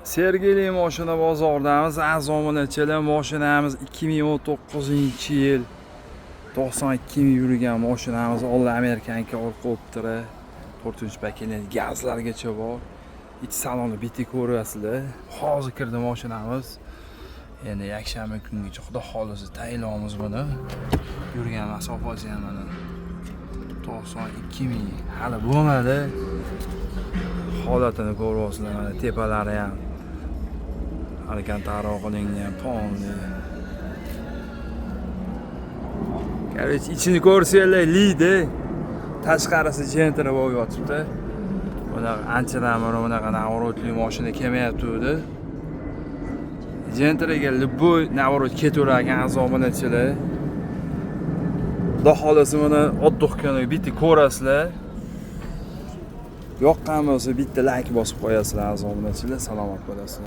Sergeli moshina bozoridamiz. Aziz obunachilar, moshinamiz 2019-yil, 92 ming yurgan moshinamiz. Oldi американка, orqa Optra, to'rtinchi поколение, gazlargacha bor. Ich salonni bitta ko'rasizlar. Hozir kirdi moshinamiz. Endi yakshanba kungacha, xudo xohlasa, tayinlaymiz buni. Yurgan masofasi ham mana 92 ming hali bo'lmadi. Holatini ko'ryapsizlar, mana tepalari ham alkantara qilingan, полный. Короче, ichini ko'rsanglar, liydi. Tashqarisi Gentra bo'lib yotibdi. Bunaqa anchadan beri bunaqa наворот li mashina kelmayapti. Gentraga любой наворот ketaverar ekan, aziz obunachilar. Xudo xohlasa, buni отдых kuni bitta ko'rasizlar. Yoqqan bo'lsa, bitta layk bosib qo'yasizlar, aziz obunachilar, salomat bo'lasizlar.